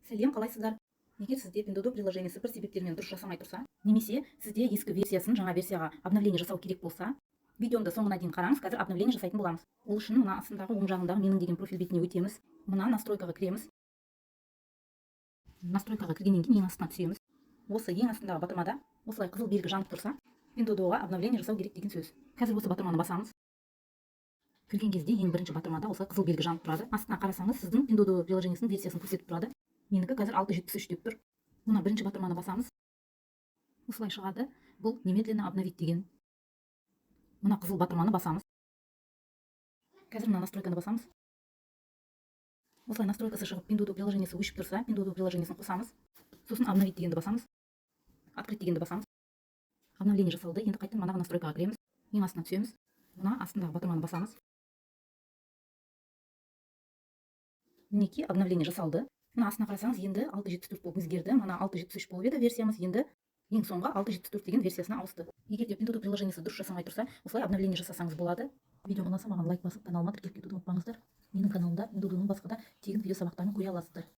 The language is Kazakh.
Сәлем, қалайсыздар? Егер сізде Пиндуодуо приложениесі бір себептермен дұрыс жасамай тұрса немесе сізде ескі версиясын жаңа версияға обновление жасау керек болса, видеомды соңына дейін қараңыз. Қазір обновление жасайтын боламыз. Ол үшін мына астындағы, оң жағындағы «Менің» деген профиль бетіне өтеміз. Мына настройкаға кіреміз. Настройкаға кіргеннен кейін ең астына түсеміз. Осы ең астындағы батырмада осылай қызыл белгі жанып тұрса, Пиндуодуоға обновление жасау керек деген сөз. Қазір осы батырманы басамыз. Кірген кезде ең бірінші батырмада осылай қызыл белгі жанып тұрады. Астына қарасаңыз, сіздің Пиндуодуо приложениесінің версиясын көрсетіп тұрады. Менікі қазір 6.73 деп тұр. Мына бірінші батырманы басамыз, осылай шығады. Бұл «Немедленно обновить» деген. Мына қызыл батырманы басамыз. Қазір мына настройканы басамыз. Осылай настройкасы шығып, Пиндуодуо приложениесі өшіп тұрса, Пиндуодуо приложениесін қосамыз. Сосын «Обновить» дегенді басамыз, «Открыть» дегенді басамыз. Обновление жасалды. Енді қайтадан манағы настройкаға кіреміз, ең астына түсеміз, мына астындағы батырманы басамыз. Мінекей, обновление жасалды. Мына астына қарасаңыз, енді 6.74 болып өзгерді. Мына 6.73 болып еді версиямыз, енді ең соңғы 6.74 деген версиясына ауысты. Егер де Пиндуодуо приложениесі дұрыс жасамай тұрса, осылай обновление жасасаңыз болады. Видео ұнаса, маған лайк басып, каналыма тіркеліп кетуді ұмытпаңыздар. Менің каналымда Пиндуодуоның басқа да тегін видео сабақтарын көре аласыздар.